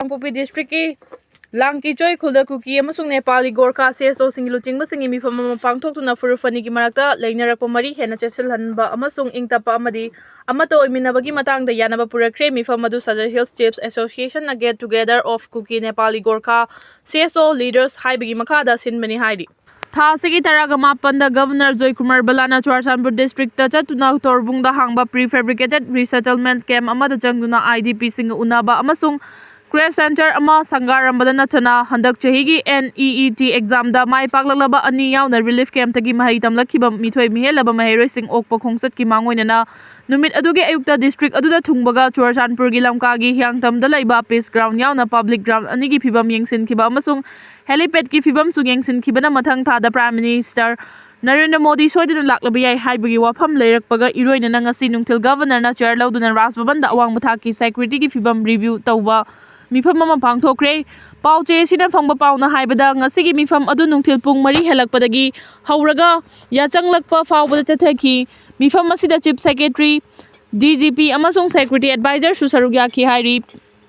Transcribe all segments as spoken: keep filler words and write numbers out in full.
ꯀꯥꯡꯄꯣꯛꯄꯤ ꯗꯤꯁꯇ꯭ꯔꯤꯛꯀꯤ ꯂꯥꯡꯀꯤꯆꯣꯏ ꯈꯨꯜꯗ ꯀꯨꯀꯤ ꯑꯃꯁꯨꯡ ꯅꯦꯄꯥꯂꯤ ꯒꯣꯔꯈꯥ ꯁꯤ ꯑꯦꯁ ꯑꯣꯁꯤꯡꯒꯤ ꯂꯨꯆꯤꯡꯕꯁꯤꯡꯒꯤ ꯃꯤꯐꯝ ꯑꯃ ꯄꯥꯡꯊꯣꯛꯇꯨꯅ ꯐꯨꯔꯨꯞ ꯑꯅꯤꯒꯤ ꯃꯔꯛꯇ ꯂꯩꯅꯔꯛꯄ ꯃꯔꯤ ꯍꯦꯟꯅ ꯆꯦꯠꯁꯤꯜꯍꯟꯕ ꯑꯃꯁꯨꯡ ꯏꯪ ꯇꯞꯄ ꯑꯃꯗꯤ ꯑꯃꯠꯇ ꯑꯣꯏꯃꯤꯟꯅꯕꯒꯤ ꯃꯇꯥꯡꯗ ꯌꯥꯅꯕ ꯄꯨꯔꯛꯈ꯭ꯔꯦ꯫ ꯃꯤꯐꯝ ꯑꯗꯨ Sadar Hills Chiefs Association, a Get Together of Kuki Nepali Gorkha C S O Leaders ꯍꯥꯏꯕꯒꯤ ꯃꯈꯥꯗ ꯁꯤꯟꯕꯅꯤ ꯍꯥꯏꯔꯤ꯫ ꯊꯥ ꯑꯁꯤꯒꯤ ꯇꯔꯥꯒ ꯃꯥꯄꯟꯗ Governor ꯖꯣꯏꯀꯨꯃꯥꯔ ꯕꯂꯥꯅ ꯆꯨꯔꯥꯆꯥꯟꯄꯨꯔ ꯗꯤꯁꯇ꯭ꯔꯤꯛꯇ ꯆꯠꯇꯨꯅ ꯇꯣꯔꯕꯨꯡꯗ ꯍꯥꯡꯕ pre fabricated resettlement camp ꯑꯃꯗ ꯆꯪꯗꯨꯅ I D P ꯁꯤꯡꯒ ꯎꯅꯕ ꯑꯃꯁꯨꯡ crash center ꯑꯃ ꯁꯪꯒꯥꯔꯝꯕꯗ ꯅꯠꯇꯅ ꯍꯟꯗꯛ ꯆꯍꯤꯒꯤ N E E T examꯗ ꯃꯥꯏ ꯄꯥꯛꯂꯛꯂꯕ ꯑꯅꯤ ꯌꯥꯎꯅ relief campꯇꯒꯤ ꯃꯍꯩ ꯇꯝꯂꯛꯈꯤꯕ ꯃꯤꯊꯣꯏ ꯃꯤꯍꯦꯜꯂꯕ ꯃꯍꯩꯔꯣꯏꯁꯤꯡ ꯑꯣꯛꯄ ꯈꯣꯡꯆꯠꯀꯤ ꯃꯥꯡꯑꯣꯏꯅꯅ ꯅꯨꯃꯤꯠ ꯑꯗꯨꯒꯤ ꯑꯌꯨꯛꯇ ꯗꯤꯁꯇ꯭ꯔꯤꯛ ꯑꯗꯨꯗ ꯊꯨꯡꯕꯒ ꯆꯨꯔꯥꯆꯥꯟꯄꯨꯔꯒꯤ ꯂꯝꯀꯥꯒꯤ ꯍꯤꯌꯥꯡꯊꯝꯗ ꯂꯩꯕ peace ground ꯌꯥꯎꯅ public ground ꯑꯅꯤꯒꯤ ꯐꯤꯕꯝ ꯌꯦꯡꯁꯤꯟꯈꯤꯕ ꯑꯃꯁꯨꯡ helipad ꯀꯤ ꯐꯤꯕꯝꯁꯨ ꯌꯦꯡꯁꯤꯟꯈꯤꯕꯅ ꯃꯊꯪ ꯊꯥꯗ Prime Minister ꯅꯔꯦꯟꯗ꯭ꯔ ꯃꯣꯗꯤ ꯁꯣꯏꯗꯅ ꯂꯥꯛꯂꯕ ꯌꯥꯏ ꯍꯥꯏꯕꯒꯤ ꯋꯥꯐꯝ ꯂꯩꯔꯛꯄꯒ ꯏꯔꯣꯏꯅꯅ ꯉꯁꯤ ꯅꯨꯡꯊꯤꯜ Governorꯅ chair ꯂꯧꯗꯨꯅ ꯔꯥꯖ ꯚꯕꯟꯗ ꯑꯋꯥꯡꯕ ꯊꯥꯛꯀꯤ security ꯒꯤ ꯐꯤꯕꯝ review ꯇꯧꯕ ꯃꯤꯐꯝ ꯑꯃ ꯄꯥꯡꯊꯣꯛꯈ꯭ꯔꯦ꯫ ꯄꯥꯎ ꯆꯦ ꯑꯁꯤꯅ ꯐꯪꯕ ꯄꯥꯎꯅ ꯍꯥꯏꯕꯗ, ꯉꯁꯤꯒꯤ ꯃꯤꯐꯝ ꯑꯗꯨ ꯅꯨꯡꯊꯤꯜ ꯄꯨꯡ ꯃꯔꯤ ꯍꯦꯜꯂꯛꯄꯗꯒꯤ ꯍꯧꯔꯒ ꯌꯥꯆꯪꯂꯛꯄ ꯐꯥꯎꯕꯗ ꯆꯠꯊꯈꯤ꯫ ꯃꯤꯐꯝ ꯑꯁꯤꯗ Chief Secretary, D G P ꯑꯃꯁꯨꯡ Security Advisor ꯁꯨ ꯁꯔꯨꯛ ꯌꯥꯈꯤ ꯍꯥꯏꯔꯤ꯫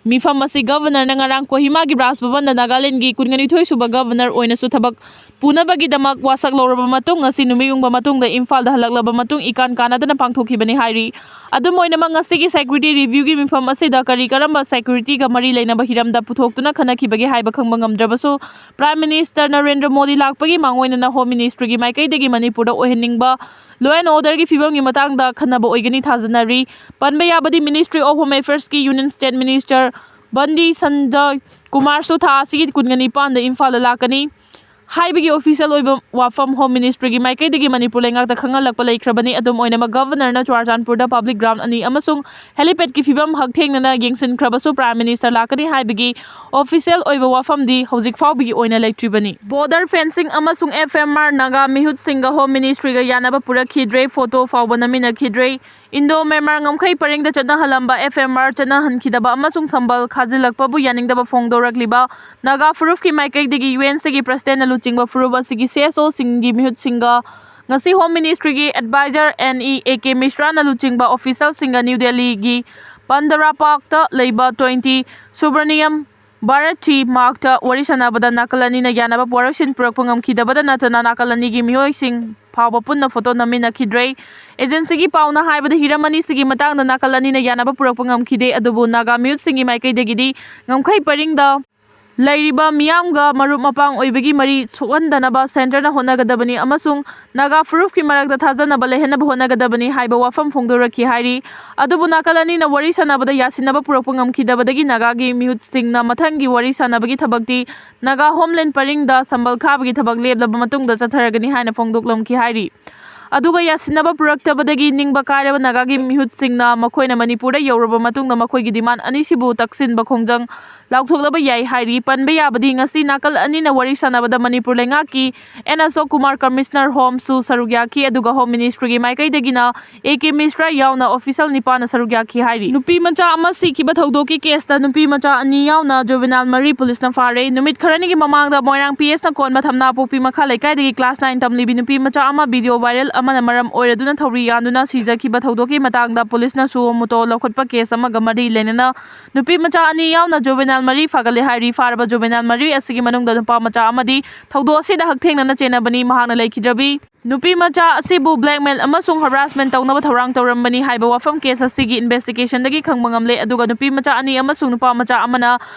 ꯃꯤꯐꯝ ꯑꯁꯤ Governorꯅ ꯉꯔꯥꯡ ꯀꯣꯍꯤꯃꯥꯒꯤ ꯔꯥꯖ ꯚꯕꯟꯗ ꯅꯥꯒꯥꯂꯦꯟꯗꯒꯤ ꯀꯨꯟꯒ ꯅꯤꯊꯣꯏ ꯁꯨꯕ Governor ꯑꯣꯏꯅꯁꯨ ꯊꯕꯛ ꯄꯨꯅꯕꯒꯤꯗꯃꯛ ꯋꯥꯁꯛ ꯂꯧꯔꯕ ꯃꯇꯨꯡ, ꯉꯁꯤ ꯅꯨꯃꯤꯠ ꯌꯨꯡꯕ ꯃꯇꯨꯡꯗ ꯏꯝꯐꯥꯜꯗ ꯍꯜꯂꯛꯂꯕ ꯃꯇꯨꯡ ꯏꯀꯥꯟ ꯀꯥꯟꯅꯗꯅ ꯄꯥꯡꯊꯣꯛꯈꯤꯕꯅꯤ ꯍꯥꯏꯔꯤ꯫ ꯑꯗꯨꯝ ꯑꯣꯏꯅꯃꯛ, ꯉꯁꯤꯒꯤ security review ꯒꯤ ꯃꯤꯐꯝ ꯑꯁꯤꯗ ꯀꯔꯤ ꯀꯔꯝꯕ security ꯒ ꯃꯔꯤ ꯂꯩꯅꯕ ꯍꯤꯔꯝꯗ ꯄꯨꯊꯣꯛꯇꯨꯅ ꯈꯟꯅꯈꯤꯕꯒꯦ ꯍꯥꯏꯕ ꯈꯪꯕ ꯉꯝꯗ꯭ꯔꯕꯁꯨ, Prime Minister ꯅꯔꯦꯟꯗ꯭ꯔ ꯃꯣꯗꯤ ꯂꯥꯛꯄꯒꯤ ꯃꯥꯡꯑꯣꯏꯅꯅ Home Ministry ꯒꯤ ꯃꯥꯏꯀꯩꯗꯒꯤ ꯃꯅꯤꯄꯨꯔꯗ ꯑꯣꯏꯍꯟꯅꯤꯡꯕ law and order ꯒꯤ ꯐꯤꯕꯝꯒꯤ ꯃꯇꯥꯡꯗ ꯈꯟꯅꯕ ꯑꯣꯏꯒꯅꯤ ꯊꯥꯖꯅꯔꯤ꯫ ꯄꯟꯕ ꯌꯥꯕꯗꯤ, Ministry of Home Affairs ꯀꯤ Union State Minister ꯕꯟꯗꯤ ꯁꯟꯖꯣꯏ ꯀꯨꯃꯥꯔꯁꯨ ꯊꯥ ꯑꯁꯤꯒꯤ ꯀꯨꯟꯒ ꯅꯤꯄꯥꯟꯗ ꯏꯝꯐꯥꯜꯗ ꯂꯥꯛꯀꯅꯤ ꯍꯥꯏꯕꯒꯤ official ꯑꯣꯏꯕ ꯋꯥꯐꯝ Home Ministry ꯒꯤ ꯃꯥꯏꯀꯩꯗꯒꯤ ꯃꯅꯤꯄꯨꯔ ꯂꯩꯉꯥꯛꯇ ꯈꯪꯍꯜꯂꯛꯄ ꯂꯩꯈ꯭ꯔꯕꯅꯤ꯫ ꯑꯗꯨꯝ ꯑꯣꯏꯅꯃꯛ, Governor ꯅ ꯆꯨꯔꯥꯆꯥꯟꯄꯨꯔꯗ public ground ꯑꯅꯤ ꯑꯃꯁꯨꯡ helipad ꯀꯤ ꯐꯤꯕꯝ ꯍꯛꯊꯦꯡꯅꯅ ꯌꯦꯡꯁꯤꯟꯈ꯭ꯔꯕꯁꯨ, Prime Minister ꯂꯥꯛꯀꯅꯤ ꯍꯥꯏꯕꯒꯤ official ꯑꯣꯏꯕ ꯋꯥꯐꯝꯗꯤ ꯍꯧꯖꯤꯛ ꯐꯥꯎꯕꯒꯤ ꯑꯣꯏꯅ ꯂꯩꯇ꯭ꯔꯤꯕꯅꯤ꯫ Border fencing ꯑꯃꯁꯨꯡ F M R Naga ꯃꯤꯍꯨꯠꯁꯤꯡꯒ Home Ministry ꯒ ꯌꯥꯅꯕ ꯄꯨꯔꯛꯈꯤꯗ꯭ꯔꯦ, photo ꯐꯥꯎꯕ ꯅꯝꯃꯤꯟꯅꯈꯤꯗ꯭ꯔꯦ꯫ Indo Myanmar ꯉꯝꯈꯩ ꯄꯔꯤꯡꯗ ꯆꯠꯅꯍꯜꯂꯝꯕ F M R ꯆꯠꯅꯍꯟꯈꯤꯗꯕ ꯑꯃꯁꯨꯡ ꯁꯝꯕꯜ ꯈꯥꯖꯤꯜꯂꯛꯄꯕꯨ ꯌꯥꯅꯤꯡꯗꯕ ꯐꯣꯡꯗꯣꯔꯛꯂꯤꯕ ꯅꯥꯒꯥ ꯐꯨꯔꯨꯞꯀꯤ ꯃꯥꯏꯀꯩꯗꯒꯤ U N C ꯒꯤ President ꯅ ꯂꯨꯆꯤꯡꯕ ꯐꯨꯔꯨꯞ ꯑꯁꯤꯒꯤ C S O ꯁꯤꯡꯒꯤ ꯃꯤꯍꯨꯠꯁꯤꯡꯒ ꯉꯁꯤ Home Ministry ꯒꯤ Advisor N E A K Mishra ꯅ ꯂꯨꯆꯤꯡꯕ official ꯁꯤꯡꯒ New Delhi ꯒꯤ ꯄꯟꯗꯔꯥ ꯄꯥꯔꯛꯇ ꯂꯩꯕ twenty Subraiyam Bharati Margꯇ ꯋꯥꯔꯤ ꯁꯥꯟꯅꯕꯗ ꯅꯥꯀꯜ ꯑꯅꯤꯅ ꯌꯥꯅꯕ ꯋꯥꯔꯣꯏꯁꯤꯟ ꯄꯨꯔꯛꯄ ꯉꯝꯈꯤꯗꯕꯗ ꯅꯠꯇꯅ ꯅꯥꯀꯜ ꯑꯅꯤꯒꯤ ꯃꯤꯑꯣꯏꯁꯤꯡ ꯐꯥꯎꯕ ꯄꯨꯟꯅ ꯐꯣꯇꯣ ꯅꯝꯃꯤꯟꯅꯈꯤꯗ꯭ꯔꯦ꯫ ꯑꯦꯖꯦꯟꯁꯤꯒꯤ ꯄꯥꯎꯅ ꯍꯥꯏꯕꯗ ꯍꯤꯔꯝ ꯑꯅꯤꯁꯤꯒꯤ ꯃꯇꯥꯡꯗ ꯅꯥꯀꯜ ꯑꯅꯤꯅ ꯌꯥꯅꯕ ꯄꯨꯔꯛꯄ ꯉꯝꯈꯤꯗꯦ, ꯑꯗꯨꯕꯨ ꯅꯥꯒꯥ ꯃꯤꯍꯨꯠꯁꯤꯡꯒꯤ ꯃꯥꯏꯀꯩꯗꯒꯤꯗꯤ ꯉꯝꯈꯩ ꯄꯔꯤꯡꯗ ꯂꯩꯔꯤꯕ ꯃꯤꯌꯥꯝꯒ ꯃꯔꯨꯞ ꯃꯄꯥꯡ ꯑꯣꯏꯕꯒꯤ ꯃꯔꯤ ꯁꯣꯛꯍꯟꯗꯅꯕ ꯁꯦꯟꯇꯔꯅ ꯍꯣꯠꯅꯒꯗꯕꯅꯤ ꯑꯃꯁꯨꯡ ꯅꯥꯒꯥ ꯐꯨꯔꯨꯞꯀꯤ ꯃꯔꯛꯇ ꯊꯥꯖꯅꯕ ꯂꯩꯍꯟꯅꯕ ꯍꯣꯠꯅꯒꯗꯕꯅꯤ ꯍꯥꯏꯕ ꯋꯥꯐꯝ ꯐꯣꯡꯗꯣꯔꯛꯈꯤ ꯍꯥꯏꯔꯤ꯫ ꯑꯗꯨꯕꯨ ꯅꯥꯀꯜ ꯑꯅꯤꯅ ꯋꯥꯔꯤ ꯁꯥꯟꯅꯕꯗ ꯌꯥꯁꯤꯟꯅꯕ ꯄꯨꯔꯛꯄ ꯉꯝꯈꯤꯗꯕꯗꯒꯤ ꯅꯥꯒꯥꯒꯤ ꯃꯤꯍꯨꯠꯁꯤꯡꯅ ꯃꯊꯪꯒꯤ ꯋꯥꯔꯤ ꯁꯥꯟꯅꯕꯒꯤ ꯊꯕꯛꯇꯤ ꯅꯥꯒꯥ ꯍꯣꯝꯂꯦꯟ ꯄꯔꯤꯡꯗ ꯁꯝꯕꯜ ꯈꯥꯕꯒꯤ ꯊꯕꯛ ꯂꯦꯞꯂꯕ ꯃꯇꯨꯡꯗ ꯆꯠꯊꯔꯒꯅꯤ ꯍꯥꯏꯅ ꯐꯣꯡꯗꯣꯛꯂꯝꯈꯤ ꯍꯥꯏꯔꯤ꯫ ꯑꯗꯨꯒ ꯌꯥꯁꯤꯟꯅꯕ ꯄꯨꯔꯛꯇꯕꯗꯒꯤ ꯅꯤꯡꯕ ꯀꯥꯏꯔꯕ ꯅꯥꯒꯥꯒꯤ ꯃꯤꯍꯨꯠꯁꯤꯡꯅ ꯃꯈꯣꯏꯅ ꯃꯅꯤꯄꯨꯔꯗ ꯌꯧꯔꯕ ꯃꯇꯨꯡꯗ ꯃꯈꯣꯏꯒꯤ ꯗꯤꯃꯥꯟ ꯑꯅꯤꯁꯤꯕꯨ ꯇꯛꯁꯤꯟꯕ ꯈꯣꯡꯖꯪ ꯂꯥꯎꯊꯣꯛꯂꯕ ꯌꯥꯏ ꯍꯥꯏꯔꯤ꯫ ꯄꯟꯕ ꯌꯥꯕꯗꯤ ꯉꯁꯤ ꯅꯥꯀꯜ ꯑꯅꯤꯅ ꯋꯥꯔꯤ ꯁꯥꯟꯅꯕꯗ ꯃꯅꯤꯄꯨꯔ ꯂꯩꯉꯥꯛꯀꯤ ꯑꯦꯟ ꯑꯁꯣꯛ ꯀꯨꯃꯥꯔ ꯀꯃꯤꯁꯅꯔ ꯍꯣꯝꯁꯨ ꯁꯔꯨꯛ ꯌꯥꯈꯤ, ꯑꯗꯨꯒ ꯍꯣꯝ ꯃꯤꯅꯤꯁꯇ꯭ꯔꯤꯒꯤ ꯃꯥꯏꯀꯩꯗꯒꯤꯅ ꯑꯦ ꯀꯦ ꯃꯤꯁ꯭ꯔꯥ ꯌꯥꯎꯅ ꯑꯣꯐꯤꯁꯤꯌꯦꯜ ꯅꯤꯄꯥꯅ ꯁꯔꯨꯛ ꯌꯥꯈꯤ ꯍꯥꯏꯔꯤ꯫ ꯅꯨꯄꯤ ꯃꯆꯥ ꯑꯃ ꯁꯤꯈꯤꯕ ꯊꯧꯗꯣꯛꯀꯤ ꯀꯦꯁꯇ ꯅꯨꯄꯤ ꯃꯆꯥ ꯑꯅꯤ ꯌꯥꯎꯅ ꯖꯨꯕꯦꯅꯥꯏꯜ ꯃꯔꯤ ꯄꯨꯂꯤꯁꯅ ꯐꯥꯔꯦ꯫ ꯅꯨꯃꯤꯠ ꯈꯔꯅꯤꯒꯤ ꯃꯃꯥꯡꯗ ꯃꯣꯏꯔꯥꯡ ꯄꯤ ꯑꯦꯁꯅ ꯀꯣꯟꯕ ꯊꯝꯅꯥ ꯄꯣꯛꯄꯤ ꯃꯈꯥ ꯂꯩꯀꯥꯏꯗꯒꯤ ꯀ꯭ꯂꯥꯁ ꯅꯥꯏꯟ ꯇꯝꯂꯤꯕꯤ ꯅꯨꯄꯤ ꯃꯆꯥ ꯑꯃ ꯚꯤꯗꯤꯑꯣ ꯚꯥꯏꯔꯦꯜ ꯑꯃꯅ ꯃꯔꯝ ꯑꯣꯏꯔꯗꯨꯅ ꯊꯧꯔꯤ ꯌꯥꯟꯗꯨꯅ ꯁꯤꯖꯈꯤꯕ ꯊꯧꯗꯣꯛꯀꯤ ꯃꯇꯥꯡꯗ ꯄꯨꯂꯤꯁꯅ ꯁꯨꯑꯣ ꯃꯨꯇꯣ ꯂꯧꯈꯠꯄ ꯀꯦꯁ ꯑꯃꯒ ꯃꯔꯤ ꯂꯩꯅꯅ ꯅꯨꯄꯤ ꯃꯆꯥ ꯑꯅꯤ ꯌꯥꯎꯅ ꯖꯨꯕꯦꯅꯥꯏꯜ ꯃꯔꯤ ꯐꯥꯒꯠꯂꯦ ꯍꯥꯏꯔꯤ꯫ ꯐꯥꯔꯕ ꯖꯨꯕꯦꯅꯥꯏꯜ ꯃꯔꯤ ꯑꯁꯤꯒꯤ ꯃꯅꯨꯡꯗ ꯅꯨꯄꯥ ꯃꯆꯥ ꯑꯃꯗꯤ ꯊꯧꯗꯣꯛ ꯑꯁꯤꯗ ꯍꯛꯊꯦꯡꯅꯅ ꯆꯦꯟꯅꯕꯅꯤ꯫ ꯃꯍꯥꯛꯅ ꯂꯩꯈꯤꯗ꯭ꯔꯕꯤ ꯅꯨꯄꯤ ꯃꯆꯥ ꯑꯁꯤꯕꯨ blackmail ꯑꯃꯁꯨꯡ harassment ꯇꯧꯅꯕ ꯊꯧꯔꯥꯡ ꯇꯧꯔꯝꯕꯅꯤ ꯍꯥꯏꯕ ꯋꯥꯐꯝ ꯀꯦꯁ ꯑꯁꯤꯒꯤ ꯏꯟꯚꯦꯁꯇꯤꯒꯦꯁꯟꯗꯒꯤ ꯈꯪꯕ ꯉꯝꯂꯦ꯫ ꯑꯗꯨꯒ ꯅꯨꯄꯤ ꯃꯆꯥ ꯑꯅꯤ ꯑꯃꯁꯨꯡ ꯅꯨꯄꯥ ꯃꯆꯥ ꯑꯃꯅ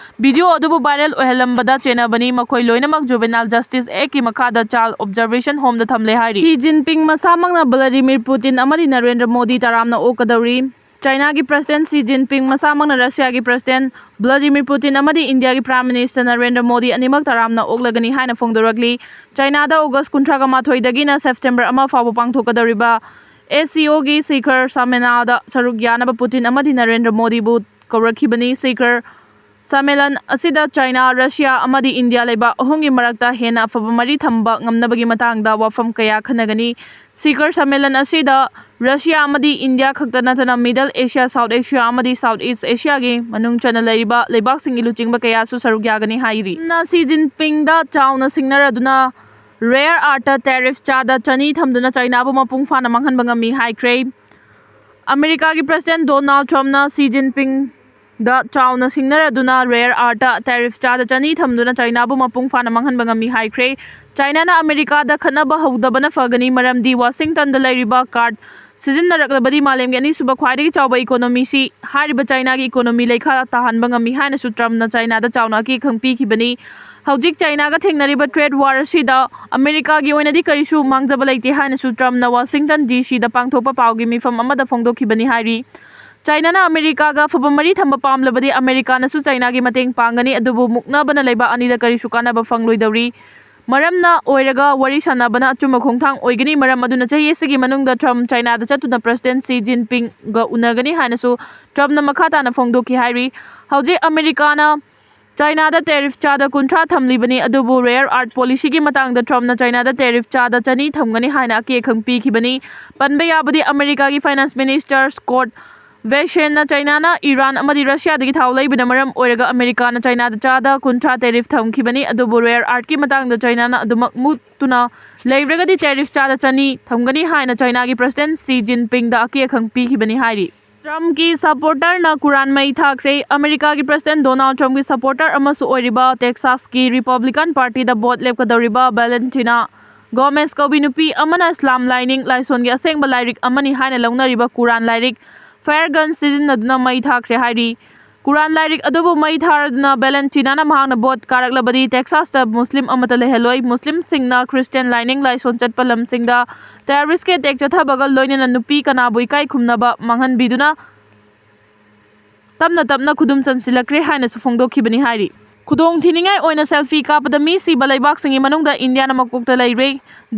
ꯚꯤꯗꯤꯑꯣ ꯑꯗꯨꯕꯨ ꯚꯥꯏꯔꯦꯜ ꯑꯣꯏꯍꯜꯂꯝꯕꯗ ꯆꯦꯟꯅꯕꯅꯤ꯫ ꯃꯈꯣꯏ ꯂꯣꯏꯅꯃꯛ ꯖꯨꯕꯦꯅꯥꯏꯜ ꯖꯁꯇꯤꯁ ꯑꯦꯛꯀꯤ ꯃꯈꯥꯗ ꯆꯥꯏꯜ ꯑꯣꯕꯖꯔꯕꯦꯁꯟ ꯍꯣꯝꯗ ꯊꯝꯂꯦ ꯍꯥꯏꯔꯤ꯫ ꯁꯤ ꯖꯤꯟꯄꯤꯡ ꯃꯁꯥꯃꯛꯅ ꯚ꯭ꯂꯥꯗꯤꯃꯤꯔ ꯄꯨꯇꯤꯟ ꯑꯃꯗꯤ ꯅꯔꯦꯟꯗ꯭ꯔ ꯃꯣꯗꯤ ꯇꯔꯥꯝꯅ ꯑꯣꯛꯀꯗꯧꯔꯤ꯫ ꯆꯥꯏꯅꯥꯒꯤ ꯄ꯭ꯔꯁꯤꯗꯦꯟ ꯁꯤ ꯖꯤꯟꯄꯤꯡ ꯃꯁꯥꯃꯛꯅ ꯔꯁꯤꯌꯥꯒꯤ ꯄ꯭ꯔꯁꯤꯗꯦꯟ ꯚ꯭ꯂꯥꯗꯤꯃꯤꯔ ꯄꯨꯇꯤꯟ ꯑꯃꯗꯤ ꯏꯟꯗꯤꯌꯥꯒꯤ ꯄ꯭ꯔꯥꯏꯝ ꯃꯤꯅꯤꯁꯇꯔ ꯅꯔꯦꯟꯗ꯭ꯔ ꯃꯣꯗꯤ ꯑꯅꯤꯃꯛ ꯇꯔꯥꯝꯅ ꯑꯣꯛꯂꯒꯅꯤ ꯍꯥꯏꯅ ꯐꯣꯡꯗꯣꯔꯛꯂꯤ꯫ ꯆꯥꯏꯅꯥꯗ ꯑꯣꯒꯁ ꯀꯨꯟꯊ꯭ꯔꯥꯒ ꯃꯥꯊꯣꯏꯗꯒꯤꯅ ꯁꯦꯞꯇꯦꯝꯕꯔ ꯑꯃ ꯐꯥꯎꯕ ꯄꯥꯡꯊꯣꯛꯀꯗꯧꯔꯤꯕ ꯑꯦꯁ ꯁꯤ ꯑꯣꯒꯤ ꯁꯤꯈꯔ ꯁꯝꯃꯦꯂꯅꯗ ꯁꯔꯨꯛ ꯌꯥꯅꯕ ꯄꯨꯇꯤꯟ ꯑꯃꯗꯤ ꯅꯔꯦꯟꯗ꯭ꯔ ꯃꯣꯗꯤꯕꯨ ꯀꯧꯔꯛꯈꯤꯕꯅꯤ꯫ ꯁꯤꯈꯔ ꯁꯝꯃꯦꯂꯟ ꯑꯁꯤꯗ ꯆꯥꯏꯅꯥ, ꯔꯁꯤꯌꯥ ꯑꯃꯗꯤ ꯏꯟꯗꯤꯌꯥ ꯂꯩꯕꯥꯛ ꯑꯍꯨꯝꯒꯤ ꯃꯔꯛꯇ ꯍꯦꯟꯅ ꯑꯐꯕ ꯃꯔꯤ ꯊꯝꯕ ꯉꯝꯅꯕꯒꯤ ꯃꯇꯥꯡꯗ ꯋꯥꯐꯝ ꯀꯌꯥ ꯈꯟꯅꯒꯅꯤ꯫ ꯁꯤꯈꯔ ꯁꯝꯃꯦꯂꯟ ꯑꯁꯤꯗ ꯔꯁꯤꯌꯥ ꯑꯃꯗꯤ ꯏꯟꯗꯤꯌꯥ ꯈꯛꯇ ꯅꯠꯇꯅ ꯃꯤꯗꯜ ꯑꯦꯁꯤꯌꯥ, ꯁꯥꯎꯠ ꯑꯦꯁꯤꯌꯥ ꯑꯃꯗꯤ ꯁꯥꯎꯠ ꯏꯁ ꯑꯦꯁꯤꯌꯥꯒꯤ ꯃꯅꯨꯡ ꯆꯟꯅ ꯂꯩꯔꯤꯕ ꯂꯩꯕꯥꯛꯁꯤꯡꯒꯤ ꯂꯨꯆꯤꯡꯕ ꯀꯌꯥꯁꯨ ꯁꯔꯨꯛ ꯌꯥꯒꯅꯤ ꯍꯥꯏꯔꯤ꯫ ꯌꯥꯝꯅ ꯁꯤ ꯖꯤꯟꯄꯤꯡꯗ ꯆꯥꯎꯅ ꯁꯤꯡꯅꯔꯗꯨꯅ rare earth tariff ꯆꯥꯗ ꯆꯅꯤ ꯊꯝꯗꯨꯅ ꯆꯥꯏꯅꯥꯕꯨ ꯃꯄꯨꯡ ꯐꯥꯅ ꯃꯥꯡꯍꯟꯕ ꯉꯝꯃꯤ ꯍꯥꯏꯈ꯭ꯔꯦ꯫ ꯑꯃꯦꯔꯤꯀꯥꯒꯤ ꯄ꯭ꯔꯦꯁꯤꯗꯦꯟꯠ ꯗꯣꯅꯥꯜꯗ ꯇ꯭ꯔꯝꯞꯅ ꯁꯤ ꯖꯤꯟꯄꯤꯡꯗ ꯆꯥꯎꯅ ꯁꯤꯡꯅꯔꯗꯨꯅ ꯔꯦꯌꯔ ꯑꯥꯔꯠꯇ ꯇꯦꯔꯤꯐ ꯆꯥꯗ ꯆꯅꯤ ꯊꯝꯗꯨꯅ ꯆꯥꯏꯅꯥꯕꯨ ꯃꯄꯨꯡ ꯐꯥꯅ ꯃꯥꯡꯍꯟꯕ ꯉꯝꯃꯤ ꯍꯥꯏꯈ꯭ꯔꯦ꯫ ꯆꯥꯏꯅꯥꯅ ꯑꯃꯦꯔꯤꯀꯥꯗ ꯈꯠꯅꯕ ꯍꯧꯗꯕꯅ ꯐꯒꯅꯤ, ꯃꯔꯝꯗꯤ ꯋꯥꯁꯤꯡꯇꯟꯗ ꯂꯩꯔꯤꯕ ꯀꯥꯔꯠ ꯁꯤꯖꯤꯟꯅꯔꯛꯂꯕꯗꯤ ꯃꯥꯂꯦꯝꯒꯤ ꯑꯅꯤꯁꯨꯕ ꯈ꯭ꯋꯥꯏꯗꯒꯤ ꯆꯥꯎꯕ ꯏꯀꯣꯅꯣꯃꯤꯁꯤ ꯍꯥꯏꯔꯤꯕ ꯆꯥꯏꯅꯥꯒꯤ ꯏꯀꯣꯅꯣꯃꯤ ꯂꯩꯈꯥ ꯇꯥꯍꯟꯕ ꯉꯝꯃꯤ ꯍꯥꯏꯅꯁꯨ ꯇ꯭ꯔꯝꯞꯅ ꯆꯥꯏꯅꯥꯗ ꯆꯥꯎꯅ ꯑꯀꯤ ꯑꯈꯪ ꯄꯤꯈꯤꯕꯅꯤ꯫ ꯍꯧꯖꯤꯛ ꯆꯥꯏꯅꯥꯒ ꯊꯦꯡꯅꯔꯤꯕ ꯇ꯭ꯔꯦꯗ ꯋꯥꯔ ꯑꯁꯤꯗ ꯑꯃꯦꯔꯤꯀꯥꯒꯤ ꯑꯣꯏꯅꯗꯤ ꯀꯔꯤꯁꯨ ꯃꯥꯡꯖꯕ ꯂꯩꯇꯦ ꯍꯥꯏꯅꯁꯨ ꯇ꯭ꯔꯝꯞꯅ ꯋꯥꯁꯤꯡꯇꯟ ꯗꯤ ꯁꯤꯗ ꯄꯥꯡꯊꯣꯛꯄ ꯄꯥꯎꯒꯤ ꯃꯤꯐꯝ ꯑꯃꯗ ꯐꯣꯡꯗꯣꯛꯈꯤꯕꯅꯤ ꯍꯥꯏꯔꯤ꯫ ꯆꯥꯏꯅꯥꯅ ꯑꯃꯦꯔꯤꯀꯥꯒ ꯑꯐꯕ ꯃꯔꯤ ꯊꯝꯕ ꯄꯥꯝꯂꯕꯗꯤ ꯑꯃꯦꯔꯤꯀꯥꯅꯁꯨ ꯆꯥꯏꯅꯥꯒꯤ ꯃꯇꯦꯡ ꯄꯥꯡꯒꯅꯤ, ꯑꯗꯨꯕꯨ ꯃꯨꯛꯅꯕꯅ ꯂꯩꯕꯥꯛ ꯑꯅꯤꯗ ꯀꯔꯤꯁꯨ ꯀꯥꯟꯅꯕ ꯐꯪꯂꯣꯏꯗꯧꯔꯤ꯫ ꯃꯔꯝꯅ ꯑꯣꯏꯔꯒ ꯋꯥꯔꯤ ꯁꯥꯟꯅꯕꯅ ꯑꯆꯨꯝꯕ ꯈꯣꯡꯊꯥꯡ ꯑꯣꯏꯒꯅꯤ꯫ ꯃꯔꯝ ꯑꯗꯨꯅ ꯆꯍꯤ ꯑꯁꯤꯒꯤ ꯃꯅꯨꯡꯗ ꯇ꯭ꯔꯝꯞ ꯆꯥꯏꯅꯥꯗ ꯆꯠꯇꯨꯅ ꯄ꯭ꯔꯦꯁꯤꯗꯦꯟꯠ ꯁꯤ ꯖꯤꯟꯄꯤꯡꯒ ꯎꯅꯒꯅꯤ ꯍꯥꯏꯅꯁꯨ ꯇ꯭ꯔꯝꯞꯅ ꯃꯈꯥ ꯇꯥꯅ ꯐꯣꯡꯗꯣꯛꯈꯤ ꯍꯥꯏꯔꯤ꯫ ꯍꯧꯖꯤꯛ ꯑꯃꯦꯔꯤꯀꯥꯅ ꯆꯥꯏꯅꯥꯗ ꯇꯦꯔꯤꯐ ꯆꯥꯗ ꯀꯨꯟꯊ꯭ꯔꯥ ꯊꯝꯂꯤꯕꯅꯤ, ꯑꯗꯨꯕꯨ ꯔꯦꯌꯔ ꯑꯥꯔꯠ ꯄꯣꯂꯤꯁꯤꯒꯤ ꯃꯇꯥꯡꯗ ꯇ꯭ꯔꯝꯞꯅ ꯆꯥꯏꯅꯥꯗ ꯇꯦꯔꯤꯐ ꯆꯥꯗ ꯆꯅꯤ ꯊꯝꯒꯅꯤ ꯍꯥꯏꯅ ꯑꯀꯤ ꯑꯈꯪ ꯄꯤꯈꯤꯕꯅꯤ꯫ ꯄꯟꯕ ꯌꯥꯕꯗꯤ ꯑꯃꯦꯔꯤꯀꯥꯒꯤ ꯐꯥꯏꯅꯥꯟꯁ ꯃꯤꯅꯤꯁꯇꯔ ꯁ꯭ꯀꯣꯠ ꯕꯦꯁꯦꯟꯅ ꯆꯥꯏꯅꯥꯅ ꯏꯔꯥꯟ ꯑꯃꯗꯤ ꯔꯁꯤꯌꯥꯗꯒꯤ ꯊꯥꯎ ꯂꯩꯕꯅ ꯃꯔꯝ ꯑꯣꯏꯔꯒ ꯑꯃꯦꯔꯤꯀꯥꯅ ꯆꯥꯏꯅꯥꯗ ꯆꯥꯗ ꯀꯨꯟꯊ꯭ꯔꯥ ꯇꯦꯔꯤꯐ ꯊꯝꯈꯤꯕꯅꯤ, ꯑꯗꯨꯕꯨ ꯔꯦꯌꯔ ꯑꯥꯔꯠꯀꯤ ꯃꯇꯥꯡꯗ ꯆꯥꯏꯅꯥꯅ ꯑꯗꯨꯃꯛ ꯃꯨꯠꯇꯨꯅ ꯂꯩꯔꯒꯗꯤ ꯇꯦꯔꯤꯐ ꯆꯥꯗ ꯆꯅꯤ ꯊꯝꯒꯅꯤ ꯍꯥꯏꯅ ꯆꯥꯏꯅꯥꯒꯤ ꯄ꯭ꯔꯦꯁꯤꯗꯦꯟꯠ ꯁꯤ ꯖꯤꯟꯄꯤꯡꯗ ꯑꯀꯤ ꯑꯈꯪ ꯄꯤꯈꯤꯕꯅꯤ ꯍꯥꯏꯔꯤ꯫ ꯇ꯭ꯔꯝꯞꯀꯤ ꯁꯄꯣꯔꯇꯔꯅ ꯀꯨꯔꯥꯟ ꯃꯩ ꯊꯥꯈ꯭ꯔꯦ꯫ ꯑꯃꯦꯔꯤꯀꯥꯒꯤ ꯄ꯭ꯔꯦꯁꯤꯗꯦꯟꯠ ꯗꯣꯅꯥꯜꯗ ꯇ꯭ꯔꯝꯞꯀꯤ ꯁꯄꯣꯔꯇꯔ ꯑꯃꯁꯨ ꯑꯣꯏꯔꯤꯕ ꯇꯦꯛꯁꯥꯁꯀꯤ ꯔꯤꯄꯕ꯭ꯂꯤꯀꯥꯟ ꯄꯥꯔꯇꯤꯗ ꯚꯣꯠ ꯂꯦꯞꯀꯗꯧꯔꯤꯕ ꯚꯦꯂꯦꯟꯇꯤꯅꯥ ꯒꯣꯃꯦꯁ ꯀꯧꯕꯤ ꯅꯨꯄꯤ ꯑꯃꯅ ꯏꯁꯂꯥꯝ ꯂꯥꯏꯅꯤꯡ ꯂꯥꯏꯁꯣꯟꯒꯤ ꯑꯁꯦꯡꯕ ꯂꯥꯏꯔꯤꯛ ꯑꯃꯅꯤ ꯍꯥꯏꯅ ꯂꯧꯅꯔꯤꯕ ꯀꯨꯔꯥꯟ ꯂꯥꯏꯔꯤꯛ ꯐꯥꯌꯔ ꯒꯟ ꯁꯤꯖꯤꯟꯅꯗꯨꯅ ꯃꯩ ꯊꯥꯈ꯭ꯔꯦ ꯍꯥꯏꯔꯤ꯫ ꯀꯨꯔꯥꯟ ꯂꯥꯏꯔꯤꯛ ꯑꯗꯨꯕꯨ ꯃꯩ ꯊꯥꯔꯗꯨꯅ ꯚꯦꯂꯦꯟꯇꯤꯅꯥꯅ ꯃꯍꯥꯛꯅ ꯚꯣꯠ ꯀꯥꯔꯛꯂꯕꯗꯤ ꯇꯦꯛꯁꯥꯁꯇ ꯃꯨꯁꯂꯤꯝ ꯑꯃꯠꯇ ꯂꯩꯍꯜꯂꯣꯏ, ꯃꯨꯁꯂꯤꯝꯁꯤꯡꯅ ꯈ꯭ꯔꯤꯁꯇꯤꯌꯥꯟ ꯂꯥꯏꯅꯤꯡ ꯂꯥꯏꯁꯣꯟ ꯆꯠꯄ ꯂꯝꯁꯤꯡꯗ ꯇꯦꯔꯣꯔꯤꯁ꯭ꯠꯀꯤ ꯑꯦꯇꯦꯛ ꯆꯠꯊꯕꯒ ꯂꯣꯏꯅꯅ ꯅꯨꯄꯤ ꯀꯅꯥꯕꯨ ꯏꯀꯥꯏ ꯈꯨꯝꯅꯕ ꯃꯥꯡꯍꯟꯕꯤꯗꯨꯅ ꯇꯞꯅ ꯇꯞꯅ ꯈꯨꯗꯨꯝ ꯆꯟꯁꯤꯜꯂꯛꯈ꯭ꯔꯦ ꯍꯥꯏꯅꯁꯨ ꯐꯣꯡꯗꯣꯛꯈꯤꯕꯅꯤ ꯍꯥꯏꯔꯤ꯫ ꯈꯨꯗꯣꯡꯊꯤꯅꯤꯡꯉꯥꯏ ꯑꯣꯏꯅ ꯁꯦꯜꯐꯤ ꯀꯥꯞꯄꯗ ꯃꯤ ꯁꯤꯕ ꯂꯩꯕꯥꯛꯁꯤꯡꯒꯤ ꯃꯅꯨꯡꯗ ꯏꯟꯗꯤꯌꯥꯅ ꯃꯀꯣꯛꯇ ꯂꯩꯔꯦ꯫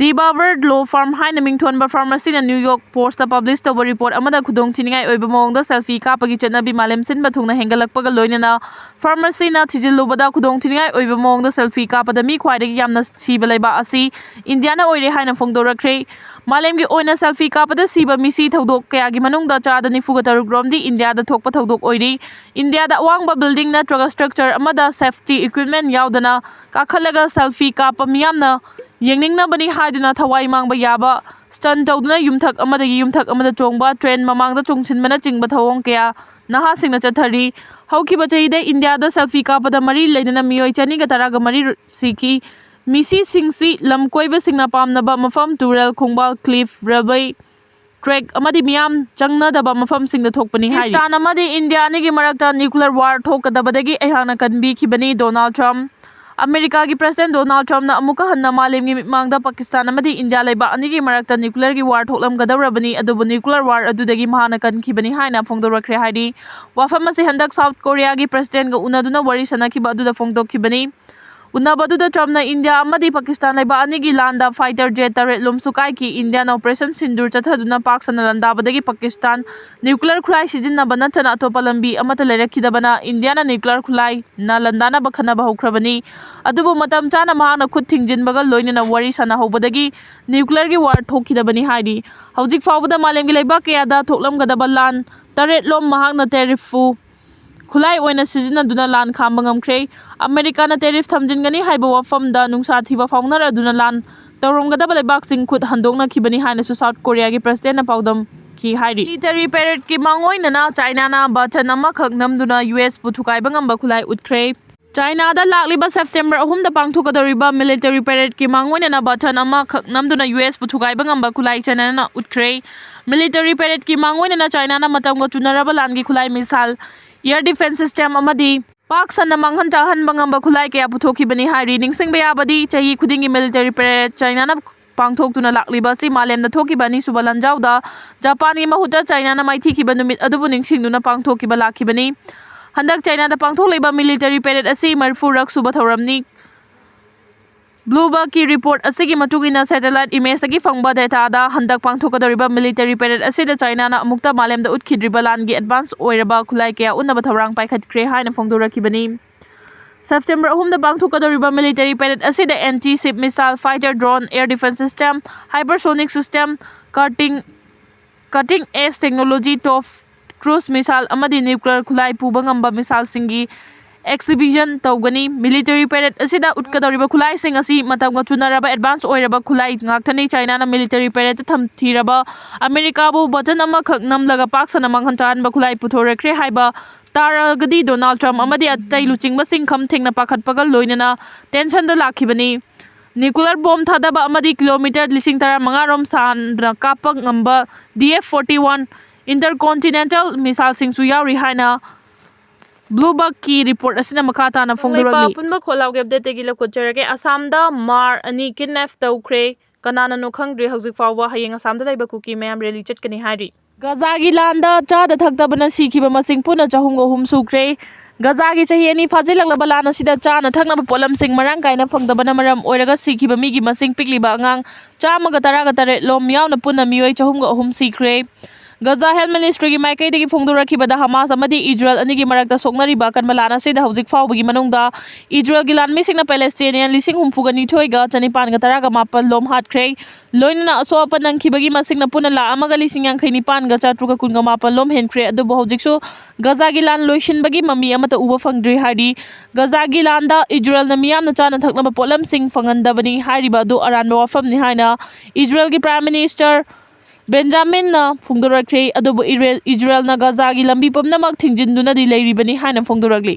ꯗꯤꯕꯥꯕꯔ ꯂꯣ ꯐꯥꯔꯝ ꯍꯥꯏꯅ ꯃꯤꯡꯊꯣꯟꯕ ꯐꯥꯔꯝ ꯑꯁꯤꯅ ꯅ꯭ꯌꯨ ꯌꯣꯔꯛ ꯄꯣꯁ꯭ꯠꯇ ꯄꯕ꯭ꯂꯤꯁ ꯇꯧꯕ ꯔꯤꯄꯣꯔꯠ ꯑꯃꯗ ꯈꯨꯗꯣꯡꯊꯤꯅꯤꯡꯉꯥꯏ ꯑꯣꯏꯕ ꯃꯑꯣꯡꯗ ꯁꯦꯜꯐꯤ ꯀꯥꯞꯄꯒꯤ ꯆꯠꯅꯕꯤ ꯃꯥꯂꯦꯝ ꯁꯤꯟꯕ ꯊꯨꯡꯅ ꯍꯦꯟꯒꯠꯂꯛꯄꯒ ꯂꯣꯏꯅꯅ ꯐꯥꯔꯝ ꯑꯁꯤꯅ ꯊꯤꯖꯤꯜꯂꯨꯕꯗ ꯈꯨꯗꯣꯡꯊꯤꯅꯤꯡꯉꯥꯏ ꯑꯣꯏꯕ ꯃꯑꯣꯡꯗ ꯁꯦꯜꯐꯤ ꯀꯥꯞꯄꯗ ꯃꯤ ꯈ꯭ꯋꯥꯏꯗꯒꯤ ꯌꯥꯝꯅ ꯁꯤꯕ ꯂꯩꯕꯥꯛ ꯑꯁꯤ ꯏꯟꯗꯤꯌꯥꯅ ꯑꯣꯏꯔꯦ ꯍꯥꯏꯅ ꯐꯣꯡꯗꯣꯔꯛꯈ꯭ꯔꯦ꯫ ꯃꯥꯂꯦꯝꯒꯤ ꯑꯣꯏꯅ ꯁꯦꯜꯐꯤ ꯀꯥꯞꯄꯗ ꯁꯤꯕ ꯃꯤꯁꯤ ꯊꯧꯗꯣꯛ ꯀꯌꯥꯒꯤ ꯃꯅꯨꯡꯗ ꯆꯥꯗ ꯅꯤꯐꯨꯒ ꯇꯔꯨꯛ ꯔꯣꯝꯗꯤ ꯏꯟꯗꯤꯌꯥꯗ ꯊꯣꯛꯄ ꯊꯧꯗꯣꯛ ꯑꯣꯏꯔꯤ꯫ ꯏꯟꯗꯤꯌꯥꯗ ꯑꯋꯥꯡꯕ ꯕꯤꯜꯗꯤꯡ ꯅꯠꯇ꯭ꯔꯒ ꯁ꯭ꯇ꯭ꯔꯛꯆꯔ ꯑꯃꯗ ꯁꯦꯐꯇꯤ ꯏꯀ꯭ꯋꯤꯞꯃꯦꯟꯠ ꯌꯥꯎꯗꯅ ꯀꯥꯈꯠꯂꯒ ꯁꯦꯜꯐꯤ ꯀꯥꯞꯄ ꯃꯤꯌꯥꯝꯅ ꯌꯦꯡꯅꯤꯡꯅꯕꯅꯤ ꯍꯥꯏꯗꯨꯅ ꯊꯋꯥꯏ ꯃꯥꯡꯕ ꯌꯥꯕ ꯁ꯭ꯇꯟ ꯇꯧꯗꯨꯅ ꯌꯨꯝꯊꯛ ꯑꯃꯗꯒꯤ ꯌꯨꯝꯊꯛ ꯑꯃꯗ ꯆꯣꯡꯕ, ꯇ꯭ꯔꯦꯟ ꯃꯃꯥꯡꯗ ꯆꯣꯡꯁꯤꯟꯕꯅꯆꯤꯡꯕ ꯊꯧꯑꯣꯡ ꯀꯌꯥ ꯅꯍꯥꯁꯤꯡꯅ ꯆꯠꯊꯔꯤ꯫ ꯍꯧꯈꯤꯕ ꯆꯍꯤꯗ ꯏꯟꯗꯤꯌꯥꯗ ꯁꯦꯜꯐꯤ ꯀꯥꯞꯄꯗ ꯃꯔꯤ ꯂꯩꯅꯅ ꯃꯤꯑꯣꯏ ꯆꯅꯤꯒ ꯇꯔꯥꯒ ꯃꯔꯤ ꯁꯤꯈꯤ꯫ ꯃꯤꯁꯤꯁꯤꯡꯁꯤ ꯂꯝ ꯀꯣꯏꯕꯁꯤꯡꯅ ꯄꯥꯝꯅꯕ ꯃꯐꯝ, ꯇꯨꯔꯦꯜ, ꯈꯣꯡꯕꯥꯜ, ꯀ꯭ꯂꯤꯐ, ꯔꯦꯜꯋꯦ ꯇ꯭ꯔꯦꯛ ꯑꯃꯗꯤ ꯃꯤꯌꯥꯝ ꯆꯪꯅꯗꯕ ꯃꯐꯝꯁꯤꯡꯗ ꯊꯣꯛꯄꯅꯤ ꯍꯥꯏꯔꯤ꯫ ꯄꯥꯀꯤꯁꯇꯥꯟ ꯑꯃꯗꯤ ꯏꯟꯗꯤꯌꯥ ꯑꯅꯤꯒꯤ ꯃꯔꯛꯇ ꯅ꯭ꯌꯨꯀ꯭ꯂꯤꯌꯔ ꯋꯥꯔ ꯊꯣꯛꯀꯗꯕꯗꯒꯤ ꯑꯩꯍꯥꯛꯅ ꯀꯟꯕꯤꯈꯤꯕꯅꯤ, ꯗꯣꯅꯥꯜꯗ ꯇ꯭ꯔꯝꯞ꯫ ꯑꯃꯦꯔꯤꯀꯥꯒꯤ ꯄ꯭ꯔꯁꯤꯗꯦꯟꯠ ꯗꯣꯅꯥꯜꯗ ꯇ꯭ꯔꯝꯞꯅ ꯑꯃꯨꯛꯀ ꯍꯟꯅ ꯃꯥꯂꯦꯝꯒꯤ ꯃꯤꯠꯃꯥꯡꯗ ꯄꯥꯀꯤꯁꯇꯥꯟ ꯑꯃꯗꯤ ꯏꯟꯗꯤꯌꯥ ꯂꯩꯕꯥꯛ ꯑꯅꯤꯒꯤ ꯃꯔꯛꯇ ꯅ꯭ꯌꯨꯀ꯭ꯂꯤꯌꯔꯒꯤ ꯋꯥꯔ ꯊꯣꯛꯂꯝꯒꯗꯧꯔꯕꯅꯤ, ꯑꯗꯨꯕꯨ ꯅ꯭ꯌꯨꯀ꯭ꯂꯤꯌꯔ ꯋꯥꯔ ꯑꯗꯨꯗꯒꯤ ꯃꯍꯥꯛꯅ ꯀꯟꯈꯤꯕꯅꯤ ꯍꯥꯏꯅ ꯐꯣꯡꯗꯣꯔꯛꯈ꯭ꯔꯦ ꯍꯥꯏꯔꯤ꯫ ꯋꯥꯐꯝ ꯑꯁꯤ ꯍꯟꯗꯛ ꯁꯥꯎꯠ ꯀꯣꯔꯤꯌꯥꯒꯤ ꯄ꯭ꯔꯁꯤꯗꯦꯟꯠꯒ ꯎꯅꯗꯨꯅ ꯋꯥꯔꯤ ꯁꯥꯟꯅꯈꯤꯕ ꯑꯗꯨꯗ ꯐꯣꯡꯗꯣꯛꯈꯤꯕꯅꯤ꯫ ꯎꯅꯕꯗꯨꯗ ꯇ꯭ꯔꯝꯞꯅ ꯏꯟꯗꯤꯌꯥ ꯑꯃꯗꯤ ꯄꯥꯀꯤꯁꯇꯥꯟ ꯂꯩꯕꯥꯛ ꯑꯅꯤꯒꯤ ꯂꯥꯟꯗ ꯐꯥꯏꯇꯔ ꯖꯦꯠ ꯇꯔꯦꯠꯂꯣꯝꯁꯨ ꯀꯥꯏꯈꯤ꯫ ꯏꯟꯗꯤꯌꯥꯅ ꯑꯣꯄꯔꯦꯁꯟ ꯁꯤꯟꯗꯨꯔ ꯆꯠꯊꯗꯨꯅ ꯄꯥꯛ ꯁꯟꯅ ꯂꯥꯟꯗꯥꯕꯗꯒꯤ ꯄꯥꯀꯤꯁꯇꯥꯟ ꯅ꯭ꯌꯨꯀ꯭ꯂꯤꯌꯔ ꯈꯨꯠꯂꯥꯏ ꯁꯤꯖꯤꯟꯅꯕ ꯅꯠꯇꯅ ꯑꯇꯣꯞꯄ ꯂꯝꯕꯤ ꯑꯃꯠꯇ ꯂꯩꯔꯛꯈꯤꯗꯕꯅ ꯏꯟꯗꯤꯌꯥꯅ ꯅ꯭ꯌꯨꯀ꯭ꯂꯤꯌꯔ ꯈꯨꯠꯂꯥꯏꯅ ꯂꯥꯟꯗꯥꯅꯕ ꯈꯟꯅꯕ ꯍꯧꯈ꯭ꯔꯕꯅꯤ꯫ ꯑꯗꯨꯕꯨ ꯃꯇꯝ ꯆꯥꯅ ꯃꯍꯥꯛꯅ ꯈꯨꯠ ꯊꯤꯡꯖꯤꯟꯕꯒ ꯂꯣꯏꯅꯅ ꯋꯥꯔꯤ ꯁꯥꯟꯅꯍꯧꯕꯗꯒꯤ ꯅ꯭ꯌꯨꯀ꯭ꯂꯤꯌꯔꯒꯤ ꯋꯥꯔ ꯊꯣꯛꯈꯤꯗꯕꯅꯤ ꯍꯥꯏꯔꯤ꯫ ꯍꯧꯖꯤꯛ ꯐꯥꯎꯕꯗ ꯃꯥꯂꯦꯝꯒꯤ ꯂꯩꯕꯥꯛ ꯀꯌꯥꯗ ꯊꯣꯛꯂꯝꯒꯗꯕ ꯂꯥꯟ ꯇꯔꯦꯠꯂꯣꯝ ꯃꯍꯥꯛꯅ ꯇꯦꯔꯤꯐꯄꯨ ꯈꯨꯠꯂꯥꯏ ꯑꯣꯏꯅ ꯁꯤꯖꯤꯟꯅꯗꯨꯅ ꯂꯥꯟ ꯈꯥꯝꯕ ꯉꯝꯈ꯭ꯔꯦ꯫ ꯑꯃꯦꯔꯤꯀꯥꯅ ꯇꯦꯔꯤꯐ ꯊꯝꯖꯤꯟꯒꯅꯤ ꯍꯥꯏꯕ ꯋꯥꯐꯝꯗ ꯅꯨꯡꯁꯥ ꯊꯤꯕ ꯐꯥꯎꯅꯔꯗꯨꯅ ꯂꯥꯟ ꯇꯧꯔꯝꯒꯗꯕ ꯂꯩꯕꯥꯛꯁꯤꯡ ꯈꯨꯠ ꯍꯟꯗꯣꯛꯅꯈꯤꯕꯅꯤ ꯍꯥꯏꯅꯁꯨ ꯁꯥꯎꯠ ꯀꯣꯔꯤꯌꯥꯒꯤ ꯄ꯭ꯔꯁꯤꯗꯦꯟꯠꯅ ꯄꯥꯎꯗꯝꯈꯤ ꯍꯥꯏꯔꯤ꯫ ꯃꯤꯂꯤꯇꯔꯤ ꯄꯦꯔꯦꯗꯀꯤ ꯃꯥꯡꯑꯣꯏꯅꯅ ꯆꯥꯏꯅꯥꯅ ꯕꯇꯟ ꯑꯃꯈꯛ ꯅꯝꯗꯨꯅ ꯌꯨ ꯑꯦꯁꯄꯨ ꯊꯨꯒꯥꯏꯕ ꯉꯝꯕ ꯈꯨꯠꯂꯥꯏ ꯎꯠꯈ꯭ꯔꯦ꯫ ꯆꯥꯏꯅꯥꯗ ꯂꯥꯛꯂꯤꯕ ꯁꯦꯞꯇꯦꯝꯕꯔ ꯑꯍꯨꯝꯗ ꯄꯥꯡꯊꯣꯛꯀꯗꯧꯔꯤꯕ ꯃꯤꯂꯤꯇꯔꯤ ꯄꯦꯔꯦꯗꯀꯤ ꯃꯥꯡꯑꯣꯏꯅꯅ ꯕꯇꯟ ꯑꯃꯈꯛ ꯅꯝꯗꯨꯅ ꯌꯨ ꯑꯦꯁꯄꯨ ꯊꯨꯒꯥꯏꯕ ꯉꯝꯕ ꯈꯨꯠꯂꯥꯏ ꯆꯥꯏꯅꯥꯅ ꯎꯠꯈ꯭ꯔꯦ꯫ ꯃꯤꯂꯤꯇꯔꯤ ꯄꯦꯔꯦꯗꯀꯤ ꯃꯥꯡꯑꯣꯏꯅꯅ ꯆꯥꯏꯅꯥꯅ ꯃꯇꯝꯒ ꯆꯨꯅꯔꯕ ꯂꯥꯟꯒꯤ ꯈꯨꯠꯂꯥꯏ, ꯃꯤꯁꯥꯏꯜ, ꯑꯦꯌꯔ ꯗꯤꯐꯦꯟꯁ ꯁꯤꯁꯇꯦꯝ ꯑꯃꯗꯤ ꯄꯥꯛ ꯁꯟꯅ ꯃꯥꯡꯍꯟ ꯇꯥꯛꯍꯟꯕ ꯉꯝꯕ ꯈꯨꯠꯂꯥꯏ ꯀꯌꯥ ꯄꯨꯊꯣꯛꯈꯤꯕꯅꯤ ꯍꯥꯏꯔꯤ꯫ ꯅꯤꯡꯁꯤꯡꯕ ꯌꯥꯕꯗꯤ, ꯆꯍꯤ ꯈꯨꯗꯤꯡꯒꯤ ꯃꯤꯂꯤꯇꯔꯤ ꯄꯦꯔꯦꯗ ꯆꯥꯏꯅꯥꯅ ꯄꯥꯡꯊꯣꯛꯇꯨꯅ ꯂꯥꯛꯂꯤꯕ ꯑꯁꯤ ꯃꯥꯂꯦꯝꯗ ꯊꯣꯛꯈꯤꯕ ꯑꯅꯤꯁꯨꯕ ꯂꯥꯟꯖꯥꯎꯗ ꯖꯄꯥꯟꯒꯤ ꯃꯍꯨꯠꯇ ꯆꯥꯏꯅꯥꯅ ꯃꯥꯏꯊꯤꯈꯤꯕ ꯅꯨꯃꯤꯠ ꯑꯗꯨꯕꯨ ꯅꯤꯡꯁꯤꯡꯗꯨꯅ ꯄꯥꯡꯊꯣꯛꯈꯤꯕ ꯂꯥꯛꯈꯤꯕꯅꯤ꯫ ꯍꯟꯗꯛ ꯆꯥꯏꯅꯥꯗ ꯄꯥꯡꯊꯣꯛꯂꯤꯕ ꯃꯤꯂꯤꯇꯔꯤ ꯄꯦꯔꯦꯗ ꯑꯁꯤ ꯃꯔꯤꯐꯨꯔꯛ ꯁꯨꯕ ꯊꯧꯔꯝꯅꯤ꯫ ꯕ꯭ꯂꯨꯝꯕꯔꯒꯀꯤ ꯔꯤꯄꯣꯔꯠ ꯑꯁꯤꯒꯤ ꯃꯇꯨꯡ ꯏꯟꯅ, ꯁꯦꯇꯦꯂꯥꯏꯠ ꯏꯃꯦꯖꯇꯒꯤ ꯐꯪꯕ ꯗꯦꯇꯥꯗ, ꯍꯟꯗꯛ ꯄꯥꯡꯊꯣꯛꯀꯗꯧꯔꯤꯕ ꯃꯤꯂꯤꯇꯔꯤ ꯄꯦꯔꯦꯗ ꯑꯁꯤꯗ ꯆꯥꯏꯅꯥꯅ ꯑꯃꯨꯛꯇ ꯃꯥꯂꯦꯝꯗ ꯎꯠꯈꯤꯗ꯭ꯔꯤꯕ ꯂꯥꯟꯒꯤ ꯑꯦꯗꯚꯥꯟꯁ ꯑꯣꯏꯔꯕ ꯈꯨꯠꯂꯥꯏ ꯀꯌꯥ ꯎꯠꯅꯕ ꯊꯧꯔꯥꯡ ꯄꯥꯏꯈꯠꯈ꯭ꯔꯦ ꯍꯥꯏꯅ ꯐꯣꯡꯗꯣꯔꯛꯈꯤꯕꯅꯤ꯫ ꯁꯦꯞꯇꯦꯝꯕꯔ ꯑꯍꯨꯝꯗ ꯄꯥꯡꯊꯣꯛꯀꯗꯧꯔꯤꯕ ꯃꯤꯂꯤꯇꯔꯤ ꯄꯦꯔꯦꯗ ꯑꯁꯤꯗ anti ship missile, fighter drone, air defence system, hypersonic system, cutting cutting edge technology, top cruise missile ꯑꯃꯗꯤ ꯅ꯭ꯌꯨꯀ꯭ꯂꯤꯌꯔ ꯈꯨꯠꯂꯥꯏ ꯄꯨꯕ ꯉꯝꯕ ꯃꯤꯁꯥꯏꯜꯁꯤꯡꯒꯤ exhibition ꯇꯧꯒꯅꯤ꯫ Military parade ꯑꯁꯤꯗ ꯎꯠꯀꯗꯧꯔꯤꯕ ꯈꯨꯠꯂꯥꯏꯁꯤꯡ ꯑꯁꯤ ꯃꯇꯝꯒ ꯆꯨꯅꯔꯕ advance ꯑꯣꯏꯔꯕ ꯈꯨꯠꯂꯥꯏ ꯉꯥꯛꯇꯅꯤ꯫ ꯆꯥꯏꯅꯥꯅ military paradeꯇ ꯊꯝꯊꯤꯔꯕ ꯑꯃꯦꯔꯤꯀꯥꯕꯨ button ꯑꯃꯈꯛ ꯅꯝꯂꯒ ꯄꯥꯛ ꯁꯟꯅ ꯃꯥꯡꯍꯟ ꯇꯥꯍꯟꯕ ꯈꯨꯠꯂꯥꯏ ꯄꯨꯊꯣꯔꯛꯈ꯭ꯔꯦ ꯍꯥꯏꯕ ꯇꯥꯔꯒꯗꯤ ꯗꯣꯅꯥꯜꯗ ꯇ꯭ꯔꯝꯞ ꯑꯃꯗꯤ ꯑꯇꯩ ꯂꯨꯆꯤꯡꯕꯁꯤꯡ ꯈꯝ ꯊꯦꯡꯅ ꯄꯥꯈꯠꯄꯒ ꯂꯣꯏꯅꯅ tensionꯗ ꯂꯥꯛꯈꯤꯕꯅꯤ꯫ Nuclear bomb ꯊꯥꯗꯕ ꯑꯃꯗꯤ kilometre ꯂꯤꯁꯤꯡ ꯇꯔꯥꯃꯉꯥ ꯔꯣꯝ ꯁꯥꯡꯅ ꯀꯥꯞꯄ ꯉꯝꯕ D F forty one intercontinental missileꯁꯤꯡꯁꯨ ꯌꯥꯎꯔꯤ ꯍꯥꯏꯅ Bloombergꯀꯤ report ꯑꯁꯤꯅ ꯃꯈꯥ ꯇꯥꯅ ꯐꯣꯡꯗꯣꯔꯛꯂꯤ꯫ ꯑꯄꯨꯟꯕ ꯈꯣꯜꯂꯥꯎꯒꯤ updateꯇꯒꯤ ꯂꯧꯈꯠꯆꯔꯒꯦ꯫ ꯑꯁꯥꯝꯗ ꯃꯥꯔ ꯑꯅꯤ kidnap ꯇꯧꯈ꯭ꯔꯦ꯫ ꯀꯅꯥꯅꯅꯣ ꯈꯪꯗ꯭ꯔꯤ꯫ ꯍꯧꯖꯤꯛ ꯐꯥꯎꯕ ꯍꯌꯦꯡ ꯑꯁꯥꯝꯗ ꯂꯩꯕ ꯀꯨꯀꯤ ꯃꯌꯥꯝ rally ꯆꯠꯀꯅꯤ ꯍꯥꯏꯔꯤ꯫ ꯒꯖꯥꯒꯤ ꯂꯥꯟꯗ ꯆꯥꯗ ꯊꯛꯇꯕꯅ ꯁꯤꯈꯤꯕ ꯃꯁꯤꯡ ꯄꯨꯟꯅ ꯆꯍꯨꯝꯒ ꯑꯍꯨꯝ ꯁꯨꯈ꯭ꯔꯦ꯫ ꯒꯖꯥꯒꯤ ꯆꯍꯤ ꯑꯅꯤ ꯐꯥꯖꯤꯜꯂꯛꯂꯕ ꯂꯥꯟ ꯑꯁꯤꯗ ꯆꯥꯅ ꯊꯛꯅꯕ ꯄꯣꯠꯂꯝꯁꯤꯡ ꯃꯔꯥꯡ ꯀꯥꯏꯅ ꯐꯪꯗꯕꯅ ꯃꯔꯝ ꯑꯣꯏꯔꯒ ꯁꯤꯈꯤꯕ ꯃꯤꯒꯤ ꯃꯁꯤꯡ ꯄꯤꯛꯂꯤꯕ ꯑꯉꯥꯡ ꯆꯥꯝꯃꯒ ꯇꯔꯥꯒ ꯇꯔꯦꯠ ꯂꯣꯝ ꯌꯥꯎꯅ ꯄꯨꯟꯅ ꯃꯤꯑꯣꯏ ꯆꯍꯨꯝꯒ ꯑꯍꯨꯝ ꯁꯤꯈ꯭ꯔꯦ꯫ ꯒꯖꯥ health ministryꯒꯤ ꯃꯥꯏꯀꯩꯗꯒꯤ ꯐꯣꯡꯗꯣꯔꯛꯈꯤꯕꯗ ꯍꯃꯥꯁ ꯑꯃꯗꯤ ꯏꯖꯔꯦꯜ ꯑꯅꯤꯒꯤ ꯃꯔꯛꯇ ꯁꯣꯛꯅꯔꯤꯕ ꯑꯀꯟꯕ ꯂꯥꯟ ꯑꯁꯤꯗ ꯍꯧꯖꯤꯛ ꯐꯥꯎꯕꯒꯤ ꯃꯅꯨꯡꯗ ꯏꯖꯔꯦꯜꯒꯤ ꯂꯥꯟꯃꯤꯁꯤꯡꯅ Palestinian ꯂꯤꯁꯤꯡ ꯍꯨꯝꯐꯨꯒ ꯅꯤꯊꯣꯏꯒ ꯆꯅꯤꯄꯥꯟꯒ ꯇꯔꯥꯒ ꯃꯥꯄꯜ ꯂꯣꯝ ꯍꯥꯠꯈ꯭ꯔꯦ꯫ ꯂꯣꯏꯅꯅ ꯑꯁꯣꯛ ꯑꯄꯟ ꯅꯪꯈꯤꯕꯒꯤ ꯃꯁꯤꯡꯅ ꯄꯨꯟꯅ ꯂꯥꯈ ꯑꯃꯒ ꯂꯤꯁꯤꯡ ꯌꯥꯡꯈꯩ ꯅꯤꯄꯥꯟꯒ ꯆꯥꯇ꯭ꯔꯨꯛꯀ ꯀꯨꯟꯒ ꯃꯥꯄꯜ ꯂꯣꯝ ꯍꯦꯟꯈ꯭ꯔꯦ꯫ ꯑꯗꯨꯕꯨ ꯍꯧꯖꯤꯛꯁꯨ ꯒꯖꯥꯒꯤ ꯂꯥꯟ ꯂꯣꯏꯁꯤꯟꯕꯒꯤ ꯃꯃꯤ ꯑꯃꯠꯇ ꯎꯕ ꯐꯪꯗ꯭ꯔꯤ ꯍꯥꯏꯔꯤ꯫ ꯒꯖꯥꯒꯤ ꯂꯥꯟꯗ ꯏꯖꯔꯦꯜꯅ ꯃꯤꯌꯥꯝꯅ ꯆꯥꯅ ꯊꯛꯅꯕ ꯄꯣꯠꯂꯝꯁꯤꯡ ꯐꯪꯍꯟꯗꯕꯅꯤ ꯍꯥꯏꯔꯤꯕ ꯑꯗꯨ ꯑꯔꯥꯟꯕ ꯋꯥꯐꯝꯅꯤ ꯍꯥꯏꯅ ꯏꯖꯔꯦꯜꯒꯤ Prime Minister ꯕꯦꯟꯖꯥꯃꯤꯟꯅ ꯐꯣꯡꯗꯣꯔꯛꯈ꯭ꯔꯦ꯫ ꯑꯗꯨꯕꯨ ꯏꯔꯦ-, ꯏꯖꯔꯦꯜꯅ ꯒꯖꯥꯒꯤ ꯂꯝꯕꯤ ꯄꯨꯝꯅꯃꯛ ꯊꯤꯡꯖꯤꯟꯗꯨꯅꯗꯤ ꯂꯩꯔꯤꯕꯅꯤ ꯍꯥꯏꯅ ꯐꯣꯡꯗꯣꯔꯛꯂꯤ꯫